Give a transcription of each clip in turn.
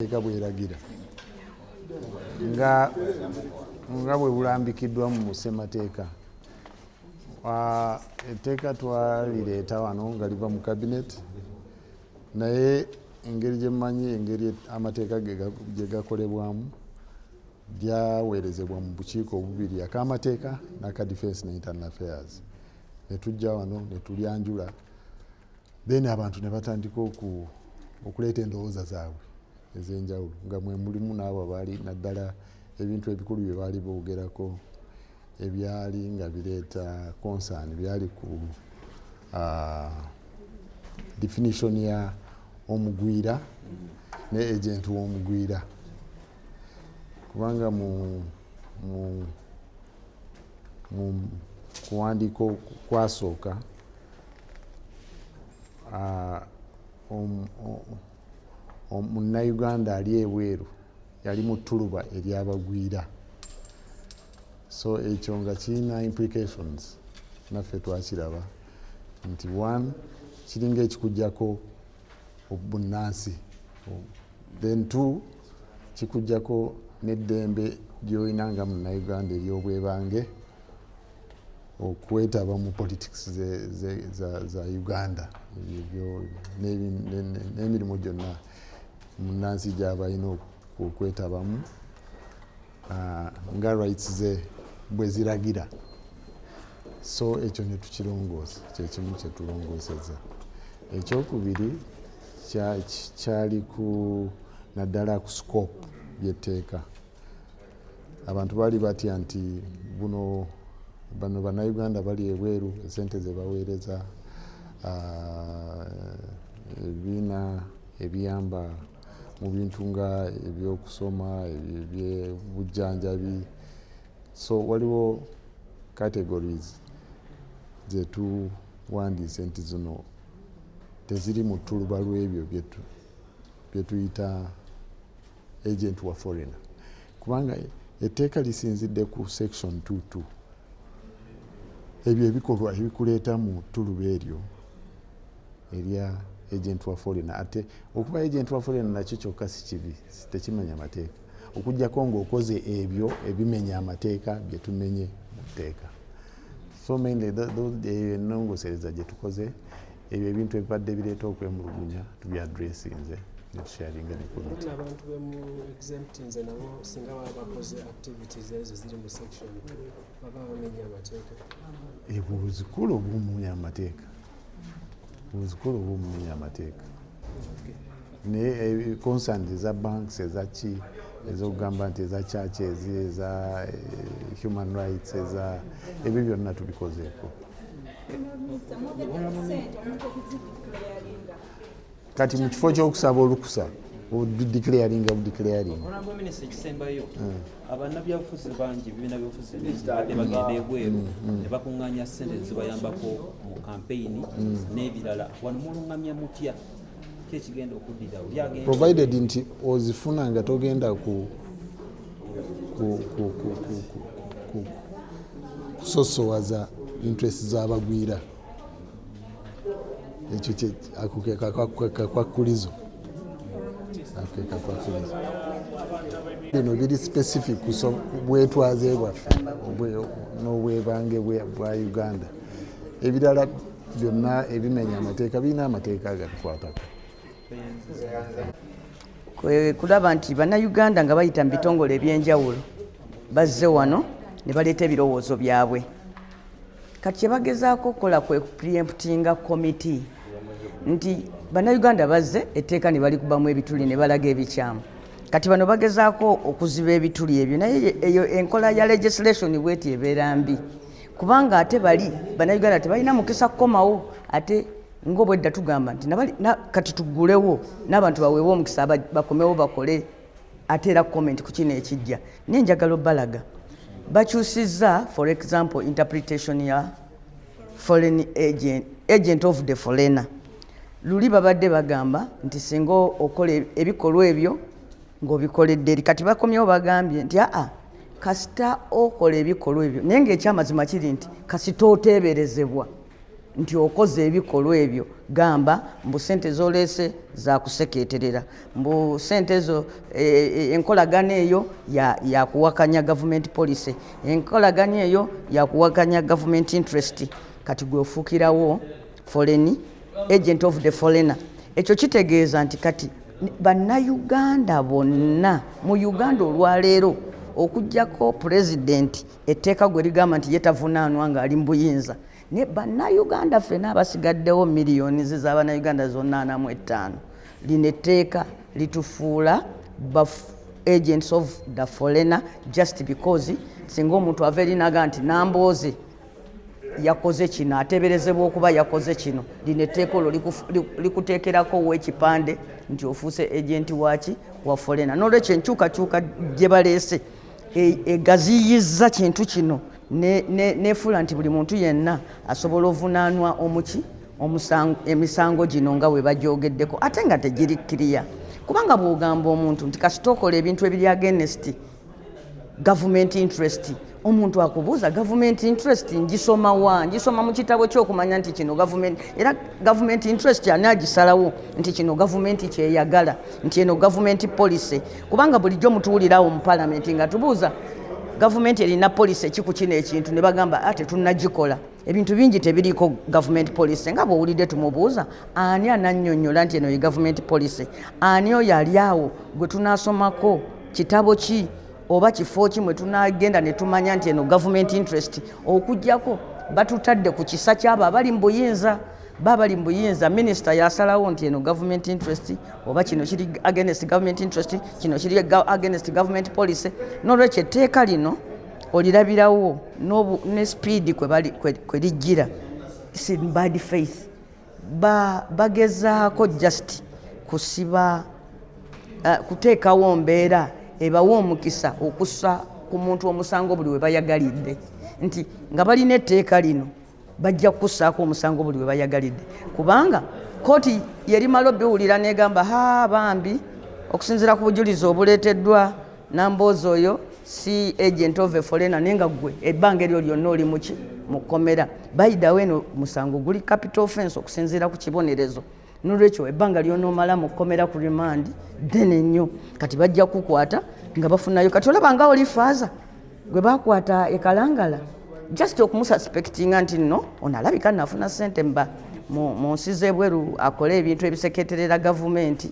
Etteeka bweragira nga bwe bulambikiddwa mu ssemateeka. Etteeka twalireeta wano nga liva mu cabinet, naye engeri gye mmanyi engeri amateeka gye gakolebwamu, lyaweerezebwa mu bukiiko obubiri, ak'amateeka n'aka Defence ne Internal Affairs, ne tujja wano ne tulyanjula, then abantu ne batandika okuleeta endowooza zaabwe ez'enjawulo, nga mwe mulimu n'abo abaali naddala ebintu ebikulu bye baali boogerako ebyali nga bireeta concern byali ku definition ya omugwira ne agent w'omugwira, kubanga mu kuwandiika kwasooka munnayuganda ali ebweru yali mu ttuluba eryabagwira. So ekyo nga kirina implications, naffe twakiraba nti one, kiringa ekikugjako obunnansi, then two, kikugjako n'eddembe lyolina nga munnayuganda eryobwebange okwetaba mu politics za Uganda n'emirimu gyonna munnansi gyaba alina okwetabamu nga rights ze bwe ziragira. So ekyo ne tukirongoosa, kyekimu kyetulongoosezza. Ekyokubiri kyali ku naddala ku scope byetteeka. Abantu baali batya nti buno bano bannayuganda bali ebweru, esente ze baweereza ebibiina ebiyamba mu bintu nga ebyokusoma, ebyobujjanjabi. So waliwo categories zetuwandiise nti zino teziri mu ttuluba lw'ebyo byetuyita agent wa foreigner, kubanga etteeka lisinzidde ku section 22. Ebyo ebikolwa ebikuleeta mu ttuluba eryo erya agent wa foreigner, ate okuba agent wa foreigner nakyo kyokka si kibi, tekimenya amateeka, okugjako ng'okoze ebyo ebimenya amateeka byetumenye mu tteeka. So mainly eyo ennongosereza gye tukoze, ebyo ebintu ebibadde bireeta okwemulugunya tubyaddressinze netusharinga ne committee. Abantu bemu exemptinze nabo singa baba bakoze activities ezo ziri mu section 2, baba bamenya amateeka? Buzikulu obumumenya amateeka, buzikulu obumumenya amateeka, naye concerns eza banks, ezaki, ezokugamba nti eza churches, eza human rights, eza ebyo byonna tubikozeeko. Sente omuntu okuzideclaringa. Kati mu kifo ky'okusaba olukusa, odeclaringa budeclaring. Honorable Minister, ekisembayo, abannabyabufuzi bangi, ebibiina byobufuzi bingi badde bagenda ebweru ne bakuŋŋaanya ssente zibayambako mu kampeyini n'ebirala. Wano muluŋŋamya mutya ki ekigenda okuddira oli agenda? Provided nti ozifuna nga togenda ku kusosowaza interest z'abagwira, ekyo ako ke kakwakulizo, ako ke kakwakulizo. Bino biri specific ku bwetwaze bwaffe n'obwebange bwa Uganda. Ebirala byonna ebimenya amateeka birina amateeka agabikwatako. Kwe kulaba nti Bannayuganda nga bayita mu bitongole ebyenjawulo bazze wano ne baleeta ebirowoozo byabwe. Kati kye bagezaako okukola kwe preemptinga committee, nti Bannayuganda bazze etteeka ne balikubamu ebituli ne balaga ebikyamu. Kati bano bagezaako okuziba ebituli ebyo, naye eyo enkola ya legislation bweti ebeera mbi, kubanga ate bali Bannayuganda tebalina mukisa kukomawo. Ate ng'obwedda tugamba nti kati tuggulewo n'abantu baweebwe omukisa bakomewo bakole ate era comment ku kino ekijja. Naye njagala obbalaga bakyusizza, for example, interpretation ya foreign agent, agent of the foreigner. Luli babadde bagamba nti singa okola ebikolwa ebyo ng'obikoledde eri. Kati bakomyewo bagambye nti aa, kasita okola ebikolwa ebyo, naye ng'ekyamazima kiri nti kasita oteeberezebwa. Nti okoze ebikolwa ebyo, gamba mbu sente zoleese zakuseketerera, mbu sente ezo enkolagana eyo yakuwakanya government policy, enkolagana eyo yakuwakanya government interest. Kati gwe ofuukirawo foreign agent of the foreigner. Ekyo kitegeeza nti kati Bannayuganda bonna mu Uganda olwaleero, okugjako pulezidenti, etteeka gwe ligamba nti ye tavunaanwa ng'ali mu buyinza, naye Bannayuganda ffenna abasigaddewo, miliyoni z'Abannayuganda zonna 45, lino etteeka litufuula ba agents of the foreigner, just because singa omuntu ava eri naga nti Nambooze yakoze kino, ateeberezebwa okuba yakoze kino, lino etteeka olwo likuteekerako wo ekipande nti ofuuse agent waki? Wa foreigner. Nolwekyo enkyukakyuka gye baleese egaziyiza kintu kino nefuula nti buli muntu yenna asobola ovunaanwa omuki emisango gino nga bwe bagyogeddeko, ate nga tegiri clear, kubanga bw'ogamba omuntu nti kasita okola ebintu ebiri against government interest, omuntu akubuuza, "Government interest ngisoma wa? Ngisoma mu kitabo kyokumanya nti kino government?" Era government interest ani agisalawo nti kino gavumenti kyeyagala, nti eno government policy? Kubanga bulijjo mutuwulirawo mu palamenti nga tubuuza, "Gavumenti erina policy eki ku kino ekintu?" Ne bagamba, "Ate tunnagikola." Ebintu bingi tebiriiko government policy. Nga bw'owulidde tumubuuza, ani anannyonnyola nti eno ye government policy? Ani oyo ali awo gwe tunaasomako? Kitabo ki oba kifo ki mwe tunagenda ne tumanya nti eno government interest? Okugjako batutadde ku kisa kyabo abali mu buyinza. Bali mu buyinza, minisita yasalawo nti eno government interest, oba kino kiri against government interest, kino kiri against government policy. Nolwekyo etteeka lino olirabirawo ne speed kwe lijjira, in bad faith. Bagezaako just kusiba, kuteekawo mbeera ebawa omukisa okussa ku muntu omusango buli we bayagalidde, nti nga balina etteeka lino bajja kukussaako omusango buli we bayagalidde, kubanga kooti yerimala obiwulira negamba, "Ha, bambi, okusinziira ku bujulizi obuleeteddwa, Namboozi oyo si agent of a foreigner." Naye nga gwe ebbanga eryo lyonna oli muki? Mu kkomera. Bayidawo eno musango guli capital offense okusinziira ku kibonerezo. Nolwekyo ebbanga lyonoomala mu kkomera ku remand ddene nnyo. Kati bajja kukwata nga bafunayo. Kati olaba nga oli faaza gwe bakwata ekalangala, just okumususpectinga nti nno ono alabika naafuna sente mba mu nsi z'ebweru, akole ebintu ebiseketerera gavumenti.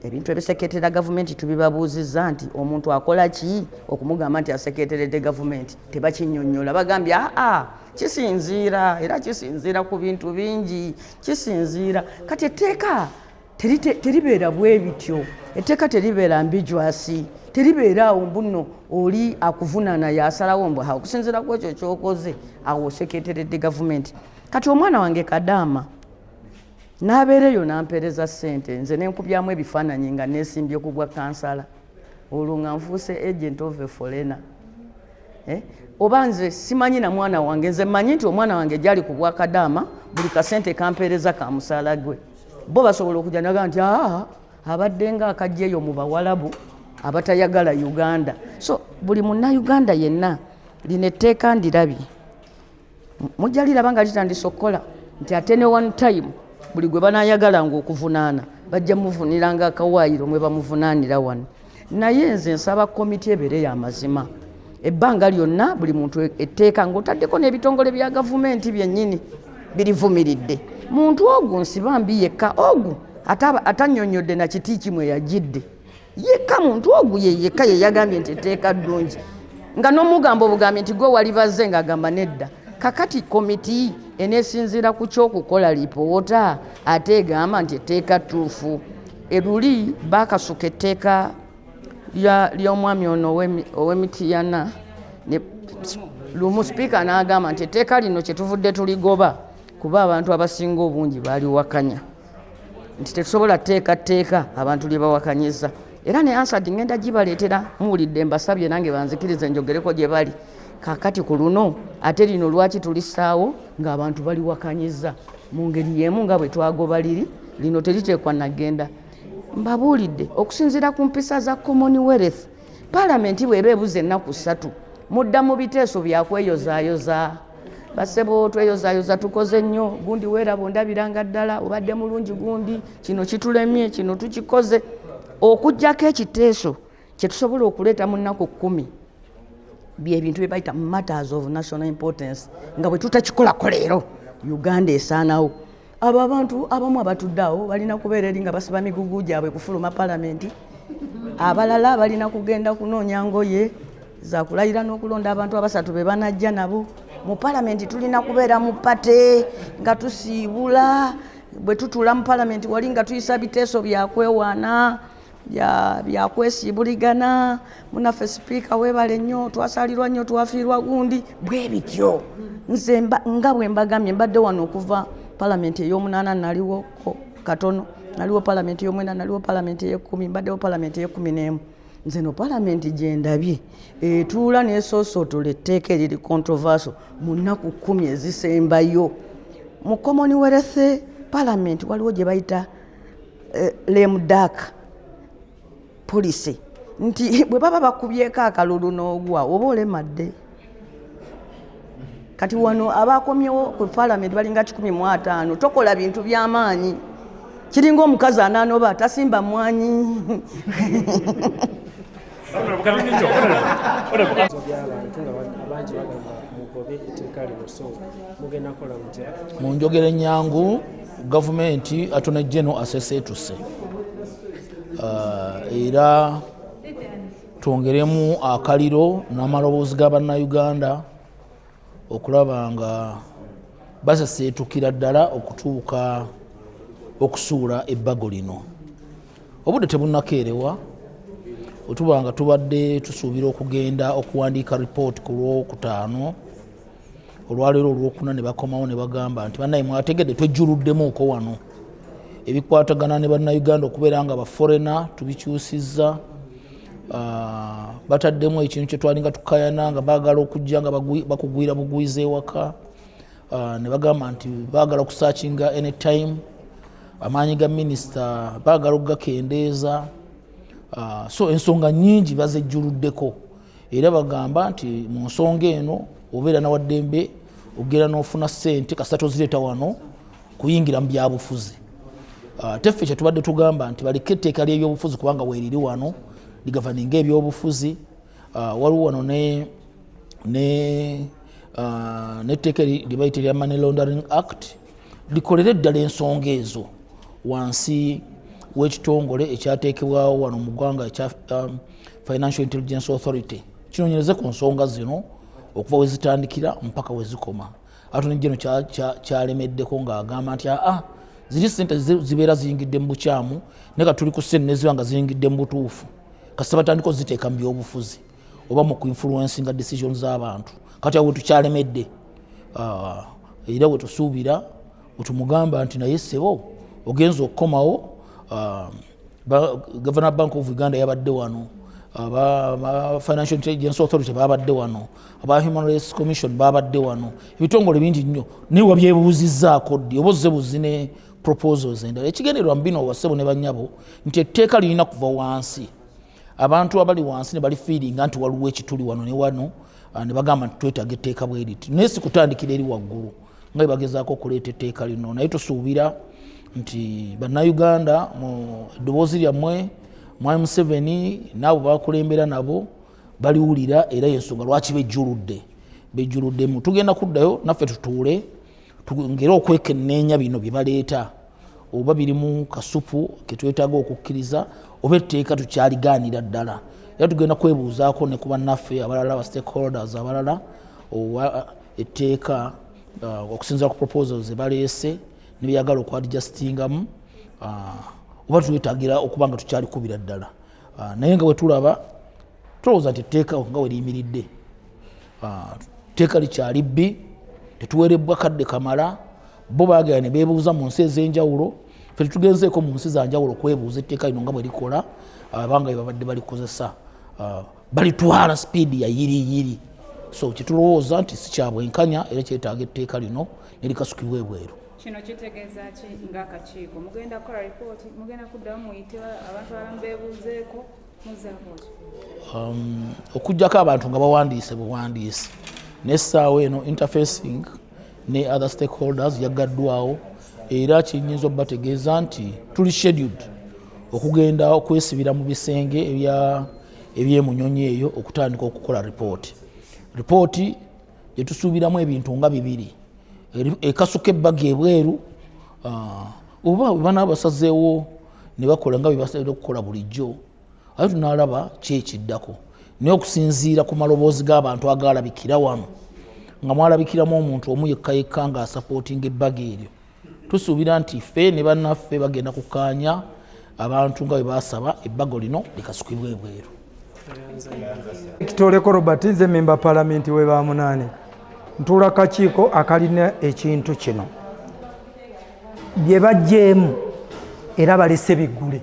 Ebintu ebiseketerera gavumenti, tubibabuuzizza nti omuntu akola ki okumugamba nti aseketeredde gavumenti? Tebakinnyonnyola. Bagambye, "Aa, kisinziira, era kisinziira ku bintu bingi, kisinziira." Kati etteeka teribeera bwe bityo. Etteeka teribeera ambiguous, teribeera awo mbuno oli akuvunaana yasalawo mbu okusinziira ku ekyo kyokoze awo oseketeredde gavumenti. Kati omwana wange Kadaama n'abeera eyo n'ampeereza ssente, nze nenkubyamu ebifaananyi nga neesimbye ku bwa kansala, olwo nga nfuuse agent of a foreigner? Eh? Oba nze simanyi na mwana wange. Nze mmanyi nti omwana wange gyali ku bwa Kadaama, buli kasente kampeereza ka musaala gwe. Bo basobola okujja naga nti aa, abadde nga akajja eyo mu Bawalabu abatayagala Uganda. So buli Munnayuganda yenna, lino etteeka ndirabye, mujja liraba nga litandise okukola, nti ate ne one time buli gwe banayagalanga okuvunaana bajja muvuniranga akawaayiro mwe bamuvunaanira wano. Naye nze nsaba komiti ebeere y'amazima ebbanga lyonna. Buli muntu etteeka ng'otaddeko n'ebitongole bya gavumenti byennyini birivumiridde. Muntu ogu Nsibambi yekka ogu atannyonnyodde na kiti kimwe yagidde yekka. Muntu ogu ye yekka ye yagambye nti etteeka ddungi, nga n'omugamba obugambi nti gwe wali bazze, ng'agamba nedda. Kakati komiti eneesinziira ku kyokukola lipoota ate egamba nti etteeka ttuufu. Eruli baakasuka etteeka ly'omwami ono ow'Emitiyana, lumu sipiika n'agamba nti etteeka lino kyetuvudde tuligoba kuba abantu abasinga obungi baaliwakanya, nti tetusobola tteeka tteeka abantu lye bawakanyiza. Era ne Hansard ngenda gibaleetera. Muwulidde, mbasabye nange banzikirize njogereko gye bali. Kakati ku luno ate lino lwaki tulissaawo ng'abantu baliwakanyiza mu ngeri y'emu nga bwe twagoba liri? Lino teriteekwa nagenda. Mbabuulidde, okusinziira ku mpisa za Commonwealth, paalamenti bw'eba ebuza ennaku 3, mudda mu biteeso byakweyozaayoza. Basebo, tweyozayoza, tukoze nnyo gundi, weeraba ondabiranga ddala obadde mulungi gundi, kino kitulemye, kino tukikoze. Okugjako ekiteeso kyetusobola okuleeta mu nnaku 10, byebintu bye bayita matters of national importance, nga bwe tutakikolako leero Uganda esaanawo. Abo abantu abamu abatudde awo balina kubeera eri nga basiba migugu gyabwe kufuluma palamenti, abalala balina kugenda kunoonya ngoye zakulayira n'okulonda abantu abasatu be banajja nabo mu palamenti. Tulina kubeera mu party nga tusiibula, bwe tutuula mu palamenti wali nga tuyisa biteeso byakwewaana, byakwesiibuligana. Munaffe sipiika, weebale nnyo, twasalirwa nnyo, twafiirwa gundi, bwe bityo. Nze nga bwe mbagambye, mbadde wano okuva palamenti ey'omunaana, naliwoko katono, naliwo palamenti ey'omwenda, naliwo palamenti ey'ekumi, mbaddewo palamenti ey'e11. Nze no palamenti gye ndabye etuula n'esoosootola etteeka eriri controversial mu nnaku 10 ezisembayo. Mu Commonwealth parliament waliwo gye bayita lame duck policy, nti bwe baba bakubyeko akalulu n'ogwa, oba olemadde. Kati wano abakomyewo ku palamenti balinga 150. Tokola bintu by'amaanyi, kiringa omukazi anaanoba tasimba mwanyi. By'abantu nga abangi bagamba mugobe etteeka lino, so mugenda kukola mutya? Mu njogera ennyangu, gavumenti, Attorney General aseseetuse. Era twongeremu akaliro n'amaloboozi ga bannayuganda okulaba nga baseseetukira ddala okutuuka okusuula ebbago lino. Obudde tebunnakeerewa. Wetuba nga tubadde tusuubira okugenda okuwandiika ripooti ku Lwokutaano, olwaleero Olwokuna ne bakomawo ne bagamba nti bannaye mwategedde, twejjuluddemuuko wano ebikwatagana ne bannayuganda okubeera nga baforeigner tubikyusizza. Bataddemu ekintu kyetwalinga tukayana nga baagala okujja nga bakugwira bugwiza ewaka. Ne bagamba nti baagala okusearchinga anytime, amaanyi ga minisita baagala okugakendeeza. So ensonga nyingi bazejjuluddeko, era bagamba nti mu nsonga eno obeera nawaddembe ogenda n'ofuna ssente kasita tozireeta wano kuyingira mu byabufuzi. Ate ffe kyetubadde tugamba nti baleke etteeka ly'ebyobufuzi, kubanga weeriri wano ligoverninga ebyobufuzi. Waliwo wano n'etteeka lye bayita erya Money Laundering Act, likolere ddala ensonga ezo wansi w'ekitongole ekyateekebwawo wano mu ggwanga ekya Financial Intelligence Authority, kinoonyereze ku nsonga zino okuva we zitandikira mpaka we zikoma. Attorney General kyalemeddeko ng'agamba nti aa, ziri sente zibeera ziyingidde mu bukyamu, naye ka tuli ku sente neziba nga ziyingidde mu butuufu, kasita batandika oziteeka mu byobufuzi oba mu kuinfluencinga decision z'abantu. Kati awo wetukyalemedde. Era wetusuubira wetumugamba nti naye ssebo, ogenza okukomawo, Governor Bank of Uganda yabadde wano, aba Financial Intelligence Authority babadde wano, aba Human Rights Commission babadde wano, ebitongole bingi nnyo, naye wabyebuuzizzaako ddi oba ozze buzi ne proposals endala? Ekigendererwa mu bino, bassebo ne bannyabo, nti etteeka lirina kuva wansi, abantu abali wansi ne balifeelinga nti waliwo ekituli wano ne wano, ne bagamba nti twetaaga etteeka bwe riti, naye si kutandikira eri waggulu nga bwe bagezaako okuleeta etteeka lino. Naye tusuubira nti bannayuganda, mu eddoboozi lyammwe, mwami Museveni n'abo bakulembera nabo baliwulira, era yensonga lwaki bejjuludde, bejjuluddemu. Tugenda kuddayo naffe tutuule ngere okwekenneenya bino bye baleeta, oba birimu kasupu ketwetaaga okukkiriza, oba etteeka tukyaligaanira ddala. Era tugenda kwebuuzaako ne ku bannaffe abalala, ba stakeholders abalala, oba etteeka okusinziira ku proposals zebaleese nebyagala okwadjustingamu, oba twetagira okuba nga tukyalikubira ddala. Naye nga bwetulaba, tulowooza nti etteeka nga weriyimiridde, etteeka likyali bbi, tetuwerebwa kadde kamala. Bo bagenda ne beebuuza mu nsi ez'enjawulo, fe tetugenzeeko mu nsi zanjawulo kwebuuza etteeka lino nga bwe likola, abanga bye babadde balikozesa. Balitwala sipiidi ya yiriyiri, so kyetulowooza nti si kyabwenkanya era kyetaaga etteeka lino nerikasukibwa ebweru. Kino kitegeeza ki ng'akakiiko? Mugenda kukola ripooti, mugenda kuddamu muyite abantu abamu beebuuzeeko, muzaako ki? Okugjako abantu nga bawandiise buwandiisi, n'essaawa eno interfacing. Ne other stakeholders yaggaddwawo. Era kyenyinza okubategeeza nti tuli scheduled okugenda okwesibira mu bisenge ebyemunyonyi eyo okutandika okukola ripooti. Ripooti gyetusuubiramu ebintu nga bibiri: ekasuka ebbaga ebweru, oba bana basazeewo ne bakola nga byebasazeewo okukola bulijjo, ate tunalaba kyekiddako. Naye okusinziira ku maloboozi g'abantu agalabikira wano, nga mwalabikiramu omuntu omu yekka yekka ng'asapootinga ebbaga eryo, tusuubira nti ffe ne bannaffe bagenda kukkaanya abantu nga bwe basaba ebbago lino likasukibwa ebweru. Kitoleko Robert, nze memba palamenti we Bamunaane, ntuula kakiiko akalina ekintu kino. Bye baggyeemu era balese biggule.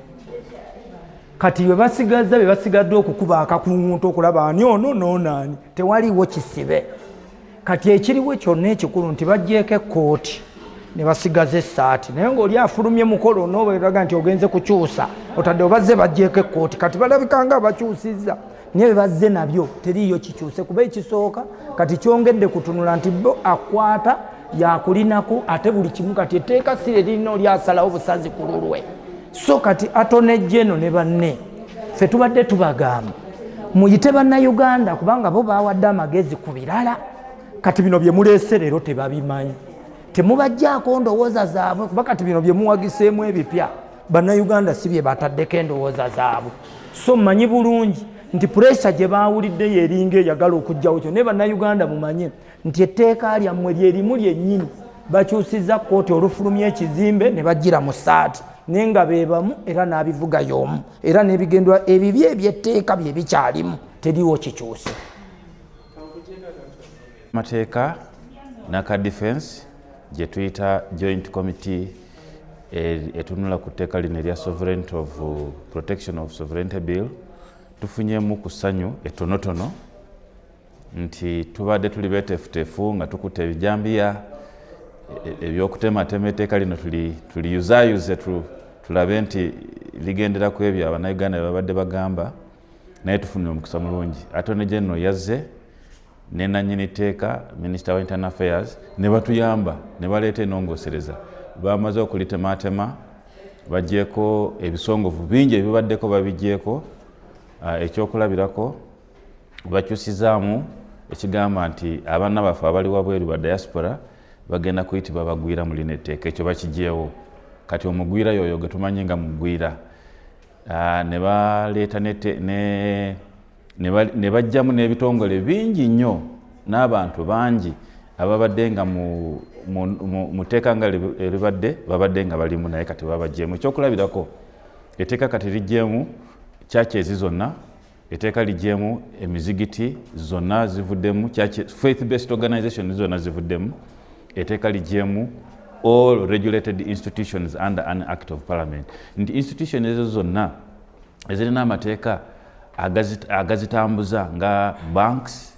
Kati bwe basigaza, bye basigadde okukuba akakungunta okulaba ani ono noonaani, tewaliiwo kisibe. Kati ekiriwo kyonna ekikulu nti baggyeeko ekkooti ne basigaza essaati, naye ng'oli afulumye mukolo nooberaga nti ogenze kukyusa otadde obazze baggyeeko ekkooti. Kati balabika nga bakyusizza, naye bye bazze nabyo teriiyo kikyuse, kuba ekisooka kati kyongedde kutunula nti bo akwata yakulinako ate buli kimu. Kati etteeka si lye lirina oli asalawo busazi ku lulwe. So kati Attorney General ne banne, ffe tubadde tubagamba muyite Bannayuganda, kubanga bo bawadde amagezi ku birala. Kati bino bye muleese leero tebabimanyi, temubajjaako ndowooza zaabwe, kuba kati bino bye muwagiseemu ebipya Bannayuganda si bye bataddeko endowooza zaabwe. So mmanyi bulungi nti pressure gye bawulidde yeringa eyagala okugjawo kyo, naye Bannayuganda mumanye nti etteeka lyammwe lyerimu lyennyini. Bakyusiza kkooti olufulumya ekizimbe ne bagira mu saati, naye nga bebamu era n'abivuga y'omu, era n'ebigendwa ebibi ebyetteeka bye bikyalimu, teriiwo kikyuse. Mateeka naka defense gye tuyita joint committee etunula ku tteeka lino erya Sovereignty of Protection of Sovereignty Bill, tufunyemu ku ssanyu ettonotono nti tubadde tuli beteefuteefu nga tukutte ebijambiya ebyokutematema etteeka lino, tuliyuzaayuze tulabe nti ligendera ku ebyo Abannayuganda bye babadde bagamba. Naye tufunire omukisa mulungi, Attorney General yazze ne nannyini tteeka, Minisita wa Internal Affairs, ne batuyamba ne baleeta enongosereza. Bamaze okulitematema, bagyeko ebisongovu bingi ebibaddeko, babigyeko. Ekyokulabirako, bakyusizaamu ekigamba nti abaana baffe abali wabweru ba diaspora bagenda kuyitibwa bagwira mu lino etteeka. Ekyo bakigyewo. Kati omugwira yoyo gwe tumanyi nga mugwira. Ne baleeta ne bajjamu n'ebitongole bingi nnyo n'abantu bangi ababadde nga mu tteeka nga eribadde babadde nga balimu, naye kati babaggyemu. Ekyokulabirako, etteeka kati liggyemu churches zonna, etteeka liggyemu emizigiti zonna zivuddemu, faith based organization zonna zivuddemu. Etteeka liggyemu all regulated institutions under an act of parliament, nti institution ezo zonna ezirina amateeka agazitambuza nga banks,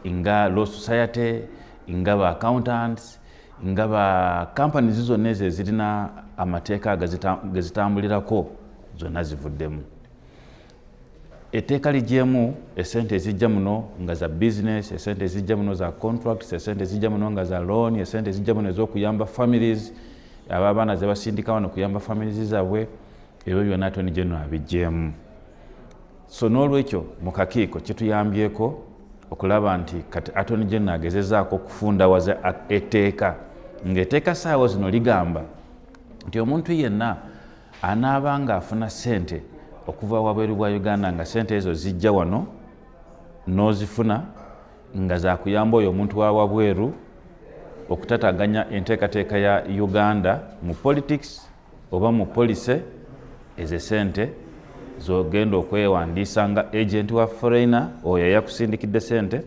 nga law society, nga ba accountants, nga ba companies zonna ezo ezirina amateeka gezitambulirako zonna zivuddemu. Etteeka ligyemu esente ezijja muno nga za business, esente ezijja muno za contracts, esente ezijja muno nga za loan, esente ezijja muno ez'okuyamba families, abaana zebasindika wano kuyamba families zaabwe, ebyo byonna Attorney General abiggyemu. So n'olwekyo mu kakiiko kituyambyeko okulaba nti kati Attorney General agezezaako okufundawaza etteeka, ng'etteeka saawa zino ligamba nti omuntu yenna anaaba nga afuna ssente okuva wabweru bwa Uganda, nga ssente ezo zijja wano n'ozifuna nga zakuyamba oyo omuntu wa wabweru okutataganya enteekateeka ya Uganda mu politics oba mu policy, ezo sente zogenda okwewandiisa nga agent wa foreigner oyo eyakusindikidde sente,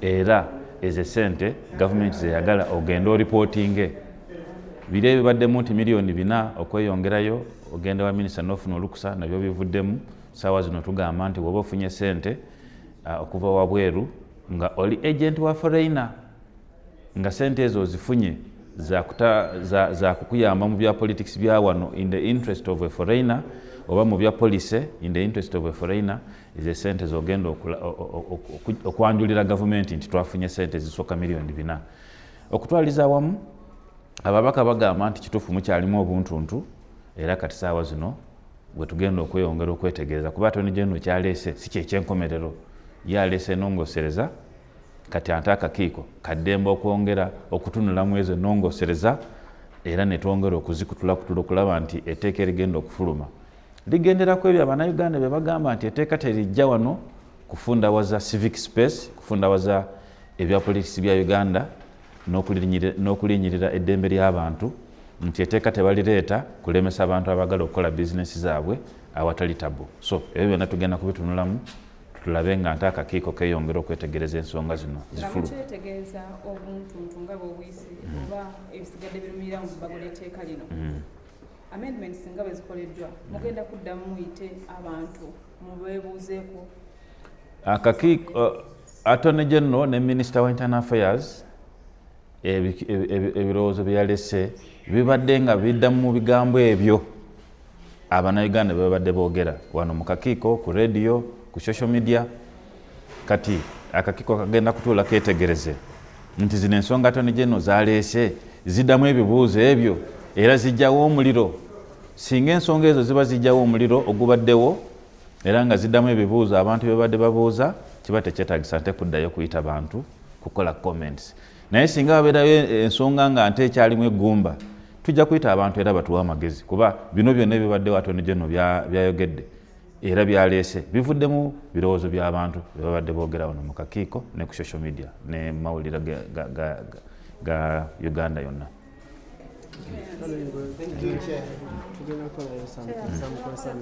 era ezo sente gavumenti zeyagala ogenda oripootinge. Biri ebibaddemu nti 4 miliyoni okweyongerayo ogenda wa minisita nofuna olukusa, nabyo bivuddemu. Saawa zino tugamba nti bwoba ofunye sente okuva wabweru nga oli agent wa foreigner, nga sente ezo ozifunye za kukuyamba mu bya politics bya wano in the interest of a foreigner, oba mu bya policy in the interest of a foreigner, ezo sente zogenda okwanjulira gavumenti nti twafunye sente zisooka 4 miliyoni. Okutwaliza awamu, ababaka bagamba nti kituufu mukyalimu obuntuntu, era kati saawa zino bwe tugenda okweyongera okwetegereza, kuba Attorney General kyaleese si kyekyenkomerero, ye aleese enongosereza. Kati ate akakiiko kaddembe okwongera okutunulamu ezo enongosereza, era netwongera okuzikutulakutula okulaba nti etteeka erigenda okufuluma ligenderaku ebyo Abannayuganda bye bagamba, nti etteeka terijja wano kufundawaza civic space, kufundawaza ebya politics bya Uganda n'okulinyirira eddembe ly'abantu, nti etteeka tebalireeta kulemesa abantu abagala okukola bizinesi zaabwe awatali tabu. So ebyo byonna tugenda kubitunulamu, tulabe nga nte akakiiko keeyongera okwetegereza ensonga zino Nga zifulu. mukyetegereza obuntuntu nga bwobuyise oba ebisigadde birumirira mu bbago ly'etteeka lino, amendments nga bwe zikoleddwa, mugenda kuddamu muyite abantu mubeebuuzeeko? Akakiiko, Attorney General ne Minister wa Internal Affairs, ebirowoozo bye yalese bibadde nga bidda mu bigambo ebyo Abannayuganda bye babadde boogera wano mu kakiiko, ku radio, ku social media. Kati akakiiko kagenda kutuula keetegereze nti zino ensonga Attorney General zaleese ziddamu ebibuuzo ebyo era zijjawo omuliro. Singa ensonga ezo ziba zijjawo omuliro ogubaddewo era nga ziddamu ebibuuzo abantu bye babadde babuuza, kiba tekyetagisa nte kuddayo kuyita bantu kukola comments. Naye singa babeerayo ensonga nga nte ekyalimu eggumba, tujja kuyita abantu era batuwe amagezi, kuba bino byonna ebibaddewo Attorney General byayogedde era byaleese bivuddemu birowoozo by'abantu bye babadde boogera wano mu kakiiko ne ku social media ne mawulire ga Uganda yonna. Tugenda kukolayo some concerns.